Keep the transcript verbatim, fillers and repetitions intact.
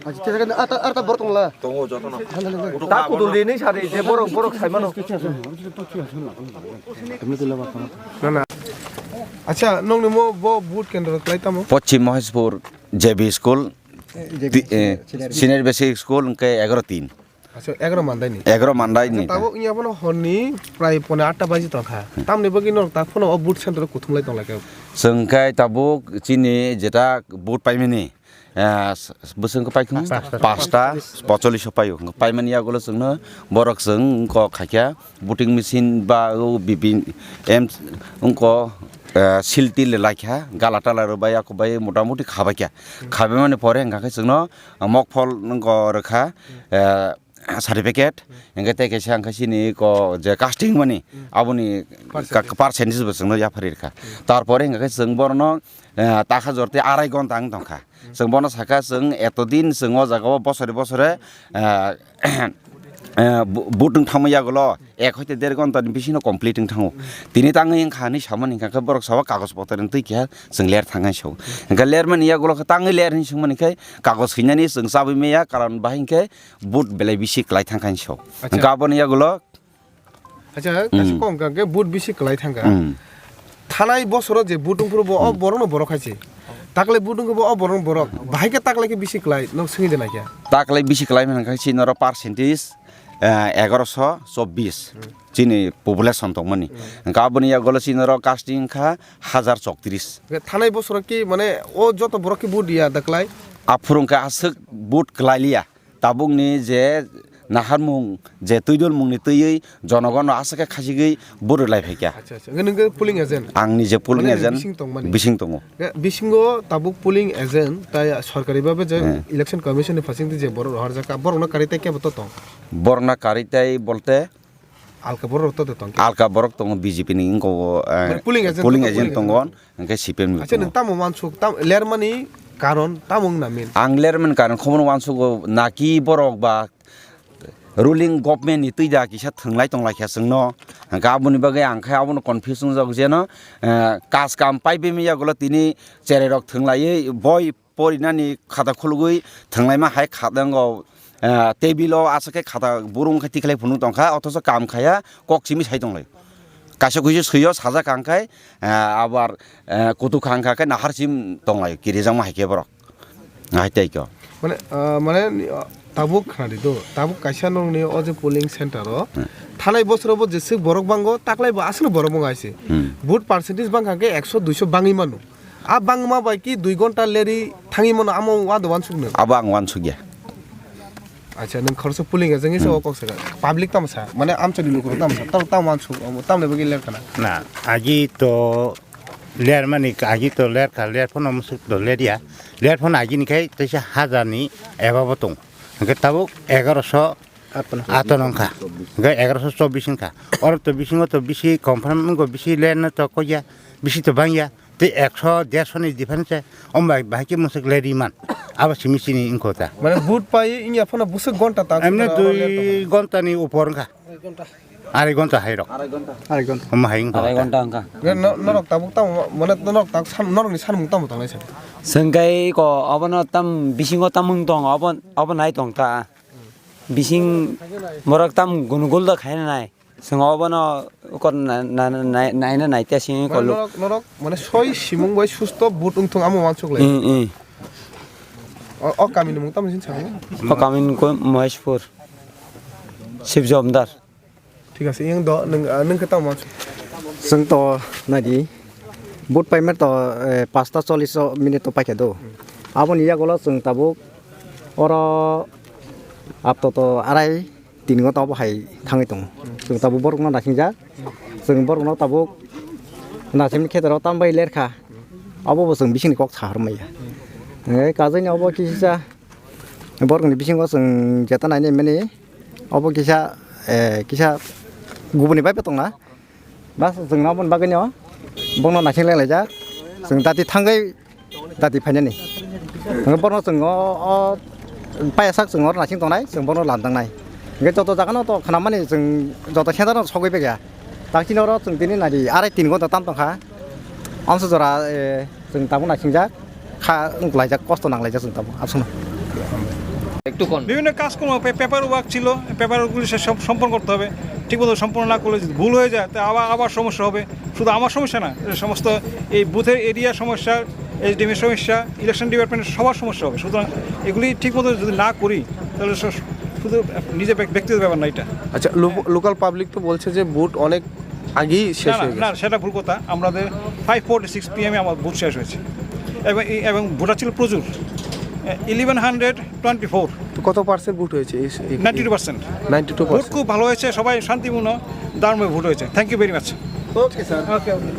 Acha, thik ase, ar ta, ar ta borok tongla. Tongo jotono. Ta kudul di, nini sari, je borok, borok sai mano. Na, na. Acha, nongni mo bo vote kendro klai tamo? Poschim Moheshpur J B School, J B ti-, eh, Senior Basic School hwnkhe egaroh tin. Acha, egaroh Mandai ni. Egaroh Mandai ni. Acha, tabuk wngya phano horni prai pone atta baji tongkha. Hmm. Tamni bagwi norok ta phano o vote center o kuthumlai tonglaikha. Chwng khe tabuk chini jeta vote paimani, eh, s-, s-, bwswk paikha? Pasta. Pasta, pocholish o paio. Paimani yagulo chwngno borok chwng wngkok khaikha voting machine ba o B P M wngkok, eh, silti le laikha, gala tala rwbai, ako bai motamuti khabaikha. Hmm. Khabaimani pore hwnkha khe chwngno, ah, mokphol wngkok rwkha, hmm, eh, certificate, hmm, hwnkhe tei kaisa hwnkhe chini ko je casting mani, hmm, aboni percentage, ka-, percentage bo chwngno yapharwi rwkha. Hmm. Tarpore hwnkhe chwng borokno, eh, takha jor tei arai gonta wng tongkha. Hmm. Chwng bono sakha chwng etodin chwng o jaga o bosore bosore, eh, eh, bu-, vote wng thangma yagulo ek hoite der gonta ni bisingo complete wng thango. Hmm. Tini tangwi wngkha hinwi samani hwnkha khe borok sabo kagoj potor wng twi keha chwng ler thangkha hinwi sao. Hmm. Hwnkhe ler mani yagulo khe tangwi ler hinwi swngmani khe kagoj swinani chwng chabwi maya, karon bahai hwnkhe vote belai bisi kwlai thangkha hinwi sao. Acha. Hwnkhe aboni yagulo, acha, hmm, kaisa kok hwnkha khe vote bisi kwlai thangkha. Hmm. Thanai bosoro je vote wngphuru bo o, hmm, borokno borok hai se. Taklai vote wngkhe bo o borokno borok. Bahai khe taklai khe bisi kwlai, nok swngwi de naikha. Taklai bisi kwlai mani khe chini oro percentage, eh, egaroso chobbish. Hmm. Chini population tongmani. Hmm. Hwnkhe aboni yagulo chini oro casting wngkha hajar choktrish. Hwnkhe thanai bosoro ki mane o joto borok khe vote ya da kwlai? Aphuru hwnkhe aswk vote kwlai liya. Tabukni je naharmung, je twidulmungni twiwi jonogonno aswk khe khachigwi vote rwlai phaikha. Acha, acha. Hwnkhe nwng khe polling agent? Ang nije polling agent. Mane bising tongmani? Bising tongo. Hwnkhe bisingo tabuk polling agent tai sorkari babe je, hmm, election commission ni phaisingtwi je borok rohorjakha, borokno karwi tai kebo to tong? Borokno karwi tai bolte? Alka borok to tong khe? Alka borok tongo B J P ni wngkha o, eh, mane polling agent, polling agent tongo, hwnkhe C P M ni tongo. Acha, nwng tamo uansuk, tam, lermani karon tamo wngna min? Ang lermani karon khobono uansugo, naki borok ba ruling government ni twi da kisa thwnglai tonglaikha chwngno, hwnkhe aboni bagwi ang khe abono confuse wngjak jeno, eh, kaj kam paibai manya yagulo tini cherai rok thwnglaiwi boi porinani khata khulugwi thwnglaima hai khadango, eh, table o aswk khe khata burung khe tikhlai phunuk tongkha, othocho kam khaiya kok simi sai tonglai. Kaisa kuisu swio sajak ang khai, eh, abar, eh, kutuk kha ang kha khe nahar sim tonglai, kirijakma hai khe borok. Hai tei kho. Mane, ah, mane, ah, tabuk khnadi do, tabuk kaisa nongni o je polling center o, hmm, thanai bosoro bo jeswk borok bango, taklai bo aswk borok bango hai se. Hmm. Vote percentage bangkha khe ekso duiso bangwi mano. A bangma bai ki dui gonta leri thangwi mano, amo wado uansuk nang? Abo ang uansukya. Acha, nwng khoroksa polling agent wngwi sa, hmm, o kok saka. Public tamo sa, mane amchaini lukurok tamo sa, tamo, tamo uansuk, tamo, tamoni bagwi ler kana? Na, agi to ler mani, agi to ler kha, ler phano musuk to ler ya. Ler phano agini khai teisa hajar ni eba bo tong. Hwnkhe tabuk egaroso ato wngkha. Hwnkhe egaroso chobbish wngkha. Oro to bisingo to bisi confirm wngkha, bisi ler no to kok ya, bisi to bang ya. Tei ekso, derso ni difference, om bai bahai khe musuk le ri man. Abo simi sini wngkho ta. Mane vote pai wngya phano bwswk ghonta ta. Emne oro dui le ghonta ni upor wngkha. Arai ghonta hai rok. Arai ghonta. Om hai wngkha. Arai ghonta wngkha. Ge no-, norok tabuk tamo, mane norok tabuk san-, norok ni sanmung tamo tongnai sa. Swngkai ko obono tam bisingo tamung tong, obo, obo nai tong ta. Bising borok tam gunugul da khaina nai. Chwng obono ukor na-, na-, na-, naina naite sini. Mane koluk. Norok, norok, mane soi simung bai susto but wngthung amo uansuk lai. Mm, mm. O, o kami ni mung tamo sini sakni? O kami ni ko Moheshpur. Sibjomdar. Thik ase, yang do, nung, ah, nung khe tamo uansuk? Chwng to naidi. But paimar to, eh, pasta chollish minute to paikha do. Aboni yagulo chwng tabuk oro apto to arai tin ghonta obo hai thangwi tongo. Chwng tabuk borokno naisingja. Chwng borokno tabuk naisingni khetoro tambai lerkha. Obo bo chwng bisingni kok sahar maya. Hwnkhe kajaini obo kisa borokni bisingo chwng jeta nainai mani obo kisa, eh, kisa gubuni bai tongna. Bas, chwng aboni bagwino bono naising lenglaijak. Chwng dati thangwi dati phainani. Hwnkhe bono chwng o, o paya sak chwng oro naising tongnai, chwng bono lanjaknai. Hingke joto jagano to khnamani chwng joto center no sogwi begya. Tang chini oro chwng tini nadi arai tin gonta tam tongkha. Amsa jora, eh, chwng tabuk naisingjak. Kha wnglaijak, kosto nanglaijak chwng tabuk. Absano. একটু কোন বিভিন্ন কাজকর্ম, pay-, paper work ছিল, পেপারগুলি সে সব সম্পন্ন করতে হবে। ঠিকমতো সম্পন্ন না করলে যদি ভুল হয়ে যায়, তা আবার, আবার সমস্যা হবে। শুধু আমার সমস্যা না, এ সমস্ত এই বুথের এরিয়ার সমস্যা, এসডিএম এর সমস্যা, ইলেকশন ডিপার্টমেন্টের সবার সমস্যা হবে। সুতরাং এগুলি ঠিকমতো যদি না করি, তাহলে স-, শুধু নিজের ব্যক-, ব্যক্তিগত ব্যাপার না এটা। আচ্ছা, লো-, লোকাল পাবলিক তো বলছে যে ভোট অনেক আগেই শেষ না, না, হয়ে গেছে। না, সেটা ভুল কথা। আমাদের ফাইভ ফর্টি সিক্স পিএমে আমার ভোট শেষ হয়েছে এবং এই, এবং ভোটার ছিল প্রচুর, ইলেভেন হান্ড্রেড টোয়েন্টি ফোর। তো কত পার্সেন্ট ভোট হয়েছে এই, এই, ninety two percent. Ninety two percent. Vote খুব ভালো হয়েছে, সবাই শান্তিপূর্ণ, দারুণ ভোট হয়েছে। Thank you very much. Okay sir. Okay, okay.